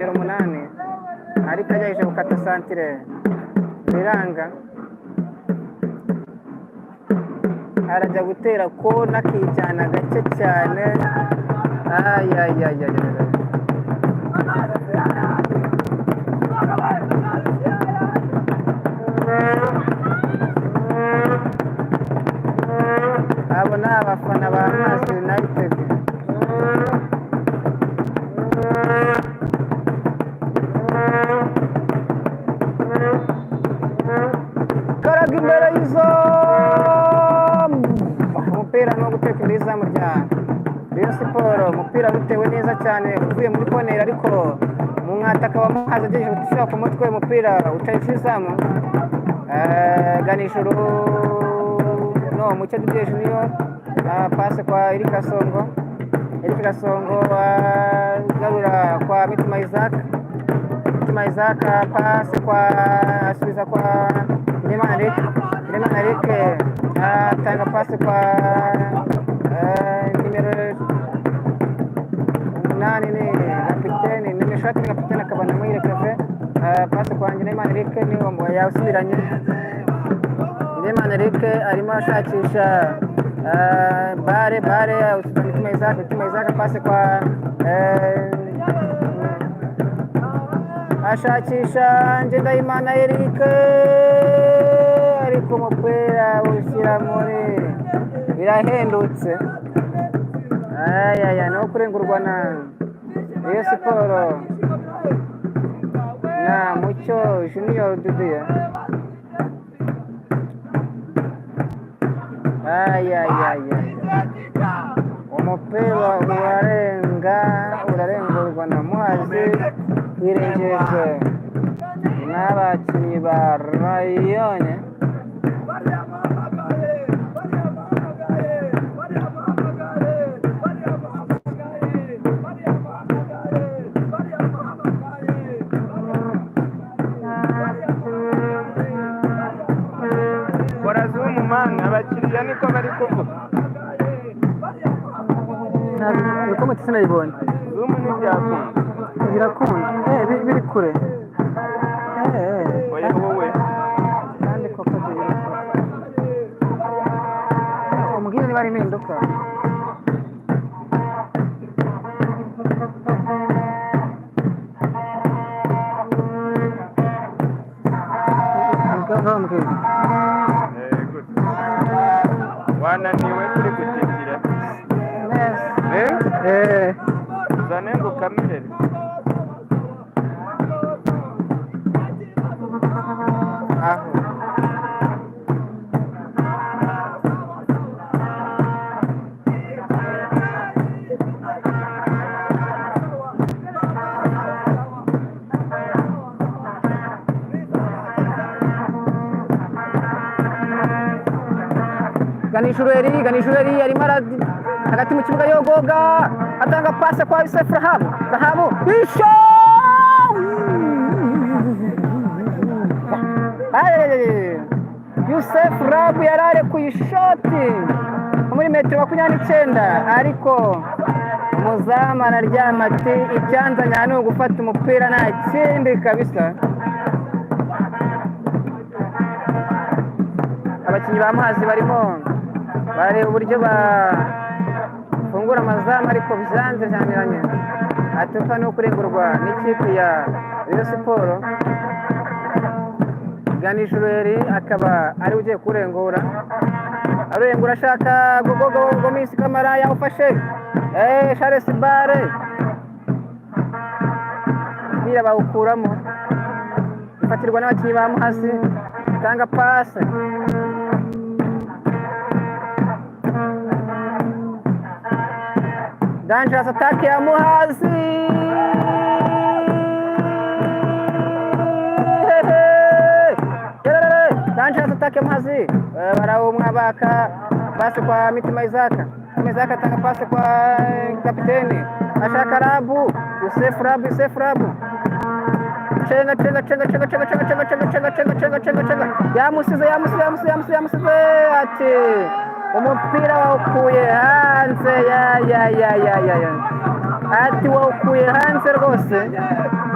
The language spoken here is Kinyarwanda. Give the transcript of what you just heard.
Nimero 8 ariko agerageje gukata santire biranga, arajya gutera kona akijyana gake cyane. Ayayayayay, abo ni abafana ba Muhazi United. Karaga imbere y'izamu, umupira ni uwo guteka imbere y'izamu rya Rayon Sports. Umupira utewe neza cyane uvuye muri koneri, ariko mu mwataka wa Muhazi agejeje gushyira ku mutwe, umupira ucaye ku izamu. Ganijuru no Mucyo Didier Junior, passe kwa Eric Gasongo. Eric Gasongo agarura kwa Mitima Isaac. Mitima Isaac passe kwa, asubiza kwa Ndiremana Eric. Ndiremana Eric atanga passe kwa nimero 8, ni kapiteni, nimero ishati ni kapiteni, akaba na Muhire Keve. Passe kwa Ndiremana Eric, ni yasubiranye. Ndiremana Eric arimo ashakisha bare bare Mitima Isaac. Mitima Isaac passe kwa ashakisha Ngendahimana Eric, ariko umupira ushyira muri birahendutse. Ayaya, no kurengurwa na Rayon Sports na Mucyo Junior Didier. Ayayaya, umupira urarenga, urarengurwa na Muhazi, wirengejwe n'abakinnyi ba Rayon. Kora zoom man, abakiriya niko bari kuvuga. Ntabwo sinabibonye. Zoom ntibyakunda. Birakunda, biri kure. Oya wowe. Kandi koko biri kure. Umbwire niba ari impinduka. Ngaho mbwira. Gute wananiwe kuri gutitira? Neza. Eh? Eh. Uzane ngo ukamirere. Aho. Ganijuru Eri arimo hagati mu kibuga yogoga, atanga pase kwa Yusef Rahabu. Rahabu isho! Ay! Yusef Rahabu yari arekuye ishoti muri metero 29, ariko umuzamu araryama ati icyanzanye aha ni ugufata umupira, nta kindi kabisa. Abakinnyi ba Muhazi barimo bareba uburyo bafungura amazamu, ariko byanze byananiranye. Atufa no kurengurwa n'ikipe ya Rayon Sports. Ganijuru Eri akaba ari ugiye kurengura, arengura ashaka Gogogo Gomisi Kamara, yawufashe. Charles Bare, umupira bawukuramo, ifatirwa n'abakinnyi ba Muhazi, itanga pase. Dangerous attack ya Muhazi. Dangerous attack ya Muhazi. Barawumwa baka pasi kwa Mitima Isaac. Mitima Isaac atanga pasi kwa kapiteni. Ashaka Rabu, Yusef Rabu, Yusef Rabu. Cenga cenga cenga cenga cenga cenga cenga cenga cenga cenga cenga cenga cenga. Yamusize, yamusize, yamusize, yamusize, yamusize, ati umupira wawukuye hanze. Ya ya ya ya ya ya, ati wawukuye hanze rwose.